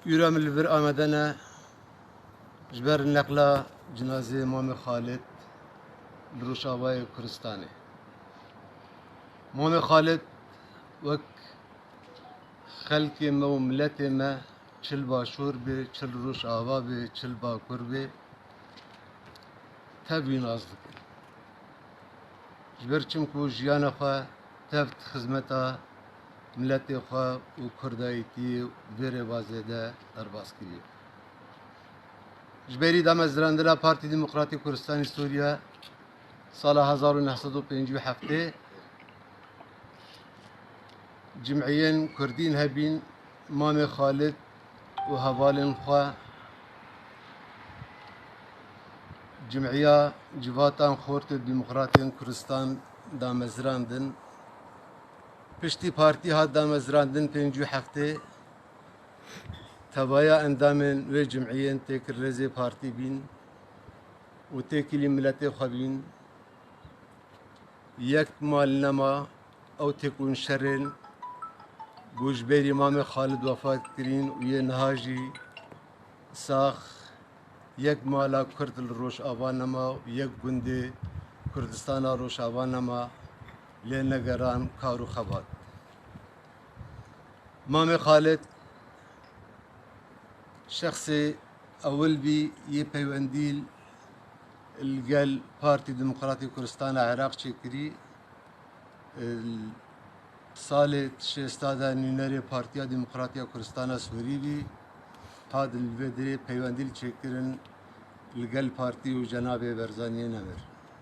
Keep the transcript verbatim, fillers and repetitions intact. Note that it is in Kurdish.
Îro em li vir amade ne ji ber neqla cinazê Mamê Xalid li Rojavayê Kurdistanê. Mamê Xalid wek xelkê me û miletê me, çi li Başûr bê, çi li Rojava bê, çi li Bakur bê, tev wî nas dikin. Ji ber çimku jiyana xwe tev di xizmeta miletê xwe û kurdayîtiyê û vê rêbazê de derbas kiriye. Ji berî damezrandina Partî Demokratîk Kurdistanê Sûriye sala hezar û neh sed û pêncî û heftê cimiyên kurdîn hebîn, Mamê Xalid û hevalên xwe Cimiya Civatan Xort û Demokratên Kurdistan damezrandin. Piştî partî hat damezrandin pêncî û heftê, tevaya endamên wê cimiyên têkil rêzê partî bîn û têkilî miletê xwe bîn. Yek mal nema, ew têkûn şerên ku ji berî Mamê Xalid wefat kirîn û yê niha jî sax yek mala Kurd li Rojava nema û yek gundê Kurdistana Rojava nema, lê negeran kar û xebat. Mamê Xalid şexsê ewil bî yê peywendî li gel Partî Demokratîk Kurdistana Iraq çêkirî. Li salê şêsta de nûnerê Partiya Demokratîk ya Kurdistana Sûrî bî. Hat li vê dirê peywendî li çêkirin li gel partî û cenabê Berzaniyê Nemir.